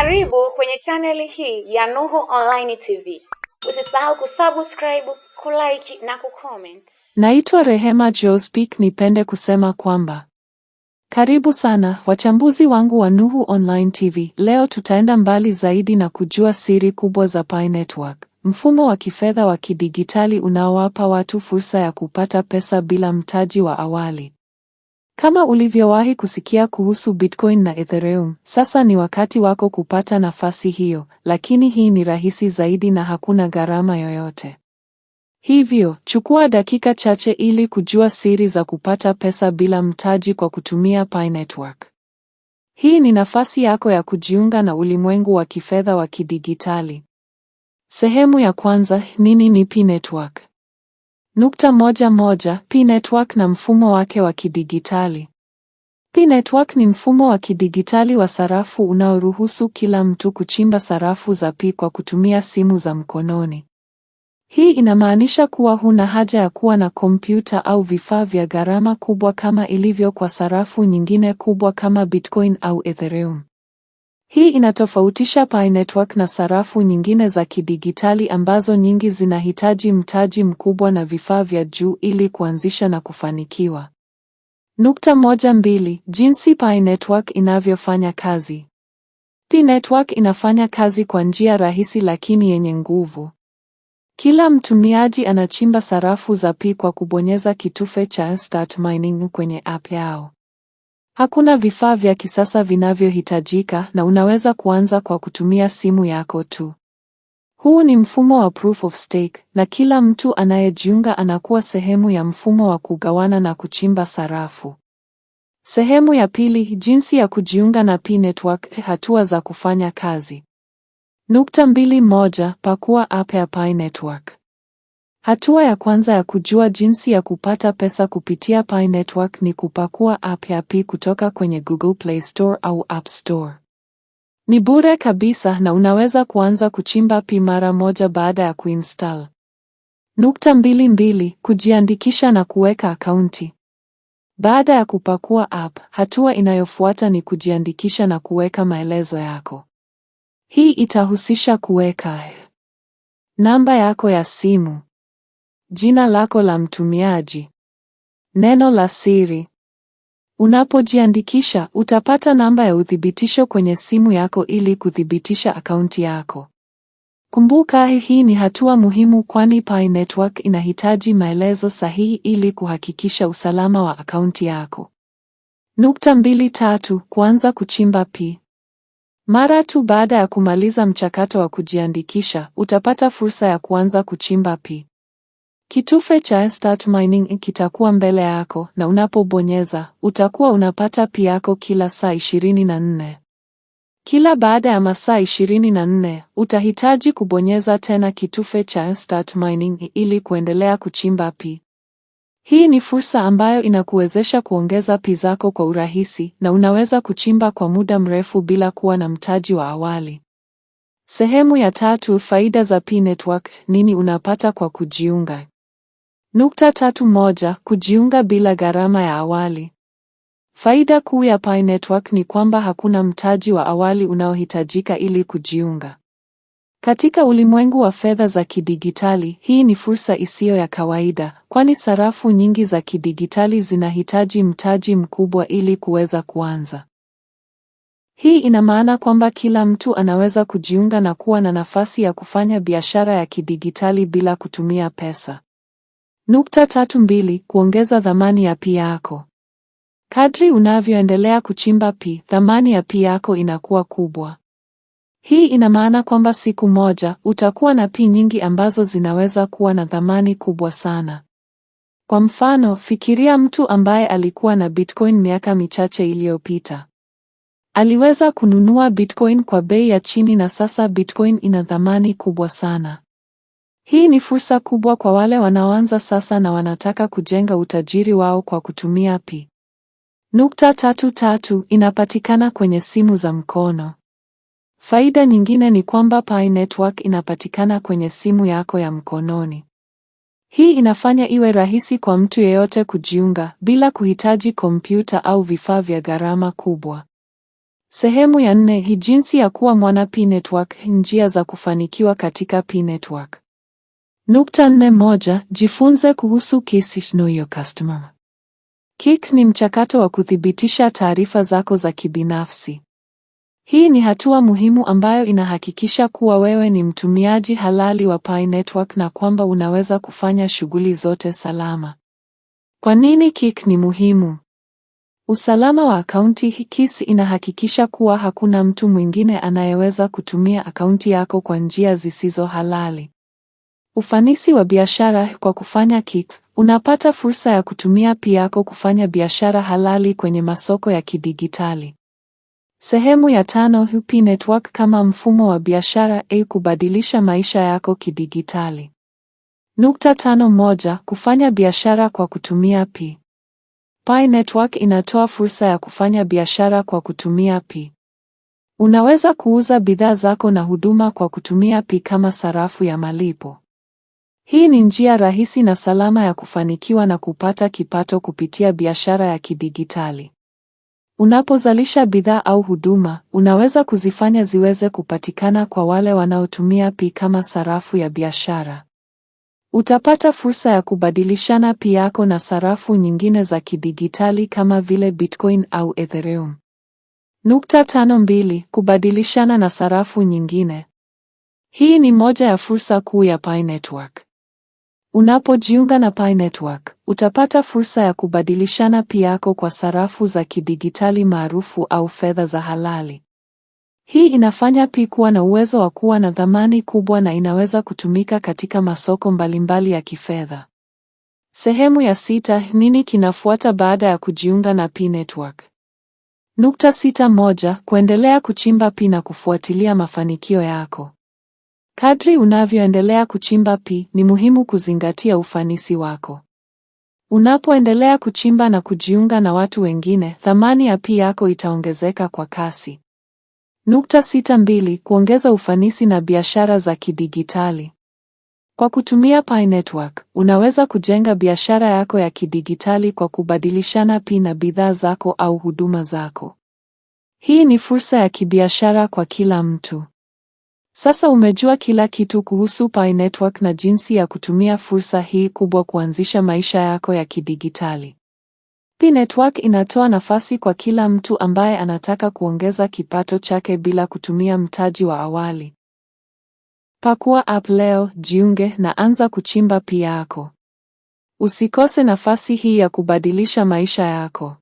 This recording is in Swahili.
Karibu kwenye chaneli hii ya Nuhu Online TV. Usisahau kusubscribe, kulike na kucomment. Naitwa Rehema Jospik, nipende kusema kwamba karibu sana wachambuzi wangu wa Nuhu Online TV. Leo tutaenda mbali zaidi na kujua siri kubwa za Pi Network, mfumo wa kifedha wa kidigitali unaowapa watu fursa ya kupata pesa bila mtaji wa awali. Kama ulivyowahi kusikia kuhusu Bitcoin na Ethereum, sasa ni wakati wako kupata nafasi hiyo, lakini hii ni rahisi zaidi na hakuna gharama yoyote. Hivyo, chukua dakika chache ili kujua siri za kupata pesa bila mtaji kwa kutumia Pi Network. Hii ni nafasi yako ya kujiunga na ulimwengu wa kifedha wa kidigitali. Sehemu ya kwanza, nini ni Pi Network? 11. Pi Network na mfumo wake wa kidigitali. Pi Network ni mfumo wa kidigitali wa sarafu unaoruhusu kila mtu kuchimba sarafu za Pi kwa kutumia simu za mkononi. Hii inamaanisha kuwa huna haja ya kuwa na kompyuta au vifaa vya gharama kubwa kama ilivyo kwa sarafu nyingine kubwa kama Bitcoin au Ethereum. Hii inatofautisha Pi Network na sarafu nyingine za kidigitali ambazo nyingi zinahitaji mtaji mkubwa na vifaa vya juu ili kuanzisha na kufanikiwa. 12. Jinsi Pi Network inavyofanya kazi. Pi Network inafanya kazi kwa njia rahisi lakini yenye nguvu. Kila mtumiaji anachimba sarafu za Pi kwa kubonyeza kitufe cha Start Mining kwenye app yao. Hakuna vifaa vya kisasa vinavyohitajika na unaweza kuanza kwa kutumia simu yako tu. Huu ni mfumo wa proof of stake na kila mtu anayejiunga anakuwa sehemu ya mfumo wa kugawana na kuchimba sarafu. Sehemu ya pili, jinsi ya kujiunga na Pi Network, hatua za kufanya kazi. 21. Pakua app ya Pi Network. Hatua ya kwanza ya kujua jinsi ya kupata pesa kupitia Pi Network ni kupakua app ya Pi kutoka kwenye Google Play Store au App Store. Ni bure kabisa na unaweza kuanza kuchimba Pi mara moja baada ya kuinstall. 22. Kujiandikisha na kuweka akaunti. Baada ya kupakua app, hatua inayofuata ni kujiandikisha na kuweka maelezo yako. Hii itahusisha kuweka namba yako ya simu, jina lako la mtumiaji, neno la siri. Unapojiandikisha, utapata namba ya uthibitisho kwenye simu yako ili kuthibitisha akaunti yako. Kumbuka, hii ni hatua muhimu kwani Pi Network inahitaji maelezo sahihi ili kuhakikisha usalama wa akaunti yako. 23. Kuanza kuchimba Pi. Mara tu baada ya kumaliza mchakato wa kujiandikisha, utapata fursa ya kuanza kuchimba Pi. Kitufe cha Start Mining kitakuwa mbele yako na unapobonyeza, utakuwa unapata Pi yako kila saa 24. Kila baada ya masaa 24, utahitaji kubonyeza tena kitufe cha Start Mining ili kuendelea kuchimba Pi. Hii ni fursa ambayo inakuwezesha kuongeza Pi zako kwa urahisi na unaweza kuchimba kwa muda mrefu bila kuwa na mtaji wa awali. Sehemu ya tatu, faida za Pi Network, nini unapata kwa kujiunga? 31. Kujiunga bila gharama ya awali. Faida kuu ya Pi Network ni kwamba hakuna mtaji wa awali unaohitajika ili kujiunga. Katika ulimwengu wa fedha za kidigitali, hii ni fursa isiyo ya kawaida, kwani sarafu nyingi za kidigitali zinahitaji mtaji mkubwa ili kuweza kuanza. Hii ina maana kwamba kila mtu anaweza kujiunga na kuwa na nafasi ya kufanya biashara ya kidigitali bila kutumia pesa. 32. Kuongeza thamani ya Pi yako. Kadri unavyoendelea kuchimba Pi, thamani ya Pi yako inakuwa kubwa. Hii ina maana kwamba siku moja utakuwa na Pi nyingi ambazo zinaweza kuwa na thamani kubwa sana. Kwa mfano, fikiria mtu ambaye alikuwa na Bitcoin miaka michache iliyopita. Aliweza kununua Bitcoin kwa bei ya chini na sasa Bitcoin ina thamani kubwa sana. Hii ni fursa kubwa kwa wale wanaoanza sasa na wanataka kujenga utajiri wao kwa kutumia Pi. 33. Inapatikana kwenye simu za mkono. Faida nyingine ni kwamba Pi Network inapatikana kwenye simu yako ya mkononi. Hii inafanya iwe rahisi kwa mtu yeyote kujiunga bila kuhitaji kompyuta au vifaa vya gharama kubwa. Sehemu ya nne: jinsi ya kuwa mwana Pi Network, njia za kufanikiwa katika Pi Network. Nukta 41, jifunze kuhusu KYC, Know Your Customer. KYC ni mchakato wa kuthibitisha taarifa zako za kibinafsi. Hii ni hatua muhimu ambayo inahakikisha kuwa wewe ni mtumiaji halali wa Pi Network na kwamba unaweza kufanya shughuli zote salama. Kwa nini KYC ni muhimu? Usalama wa akaunti. KYC inahakikisha kuwa hakuna mtu mwingine anayeweza kutumia akaunti yako kwa njia zisizo halali. Ufanisi wa biashara. Kwa kufanya KYC, unapata fursa ya kutumia Pi yako kufanya biashara halali kwenye masoko ya kidigitali. Sehemu ya tano: Pi Network kama mfumo wa biashara a kubadilisha maisha yako kidigitali. Nukta 51, kufanya biashara kwa kutumia Pi. Pi Network inatoa fursa ya kufanya biashara kwa kutumia Pi. Unaweza kuuza bidhaa zako na huduma kwa kutumia Pi kama sarafu ya malipo. Hii ni njia rahisi na salama ya kufanikiwa na kupata kipato kupitia biashara ya kidigitali. Unapozalisha bidhaa au huduma, unaweza kuzifanya ziweze kupatikana kwa wale wanaotumia Pi kama sarafu ya biashara. Utapata fursa ya kubadilishana Pi yako na sarafu nyingine za kidigitali kama vile Bitcoin au Ethereum. Nukta 52, kubadilishana na sarafu nyingine. Hii ni moja ya fursa kuu ya Pi Network. Unapojiunga na Pi Network, utapata fursa ya kubadilishana Pi yako kwa sarafu za kidigitali maarufu au fedha za halali. Hii inafanya Pi kuwa na uwezo wa kuwa na thamani kubwa na inaweza kutumika katika masoko mbalimbali ya kifedha. Sehemu ya sita, nini kinafuata baada ya kujiunga na Pi Network? Nukta 61, kuendelea kuchimba Pi na kufuatilia mafanikio yako. Kadri unavyoendelea kuchimba Pi, ni muhimu kuzingatia ufanisi wako. Unapoendelea kuchimba na kujiunga na watu wengine, thamani ya Pi yako itaongezeka kwa kasi. Nukta 62, kuongeza ufanisi na biashara za kidigitali. Kwa kutumia Pi Network, unaweza kujenga biashara yako ya kidigitali kwa kubadilishana Pi na bidhaa zako au huduma zako. Hii ni fursa ya kibiashara kwa kila mtu. Sasa umejua kila kitu kuhusu Pi Network na jinsi ya kutumia fursa hii kubwa kuanzisha maisha yako ya kidigitali. Pi Network inatoa nafasi kwa kila mtu ambaye anataka kuongeza kipato chake bila kutumia mtaji wa awali. Pakua app leo, jiunge na anza kuchimba Pi yako. Usikose nafasi hii ya kubadilisha maisha yako.